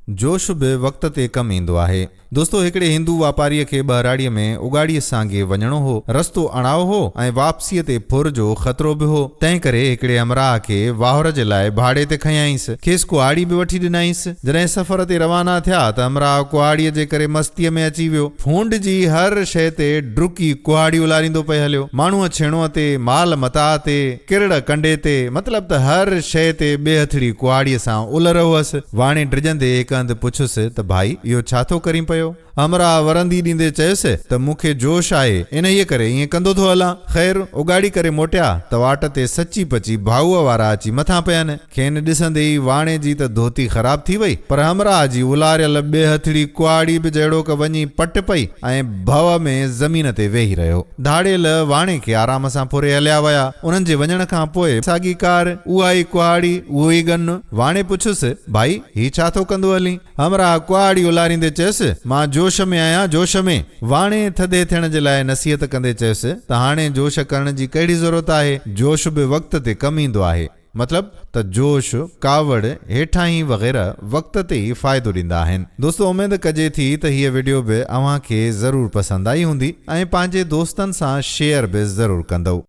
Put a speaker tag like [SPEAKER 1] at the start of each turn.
[SPEAKER 1] جوش به وقت تي ڪم ايندو آهي. دوستو هڪڙي هندو واپاريء کي ٻهراڙيء ۾ اڳاڙيء سانگي وڃڻو هو. رستو اڻائو هو ۽ واپسيء تي ڦر جو خطرو به هو. تنهن ڪري هڪڙي همراهه کي واهر جي لاء ڀاڙي تي کنيائينس. کيس ڪهاڙي به وٺي ڏنائينس. جڏهن سفر تي روانا ٿيا ته همراهه ڪهاڙيء جي ڪري مستيء ۾ اچي ويو. ڦونڊجي هر شيء تي ڊڪي ڪهاڙي الاريندو پئي هليو. ماڻهوء ڇيڻوء تي، مال متاع تي، ڪرڙ ڪنڊي تي، مطلب ته هر شيء تي ٻي هٿڙي ڪهاڙيء سان الر هئس. واڻي ڊڄندي هڪ هنڌ پڇيس ته ڀائي اهو ڇا ٿو ڪرين پيو؟ همراهه ورندي ڏيندي چيس ته مون کي جوش آهي، انهيء ڪري ائين ڪندو ٿو هلان. خير، اڳاڙي ڪري موٽيا ته واٽ تي سچي پچي ڀائوء وارا اچي مٿان پين. کين ڏسندي ئي واڻي جي ته ڌوتي خراب ٿي وئي، پر همراهه جي الاريل ٻي هٿڙي ڪهاڙي به جهڙوڪ وڃي پٽ پئي ۽ ڀؤ ۾ زمين تي ويهي رهيو. ڌاڙيل واڻي کي آرام سان ڦري هليا ويا. انهن جي وڃڻ کان پوء ساڳي ڪار، اها ئي ڪهاڙي، اهو ئي ڳن. واڻي پڇيس، ڀائي، هي ڇا ٿو ڪندو هلين؟ همراهه ڪهاڙي الاريندي چيس، مان جوش ۾ آهيان، جوش ۾. واڻي ٿڌي ٿيڻ جي لاء نصيحت ڪندي چيس ته هاڻي جوش ڪرڻ جي ڪهڙي ضرورت آهي، جوش به وقت تي ڪم ايندو آهي. مطلب ته جوش، ڪاوڙ، هيٺاهين وغيره وقت تي ئي فائدو ڏيندا آهن. دوستو اميد ڪجي ٿي ته هيء وڊيو به اوهان کي ضرور پسند آئي هوندي ۽ پنهنجي دوستن سان شيئر به ضرور ڪندؤ.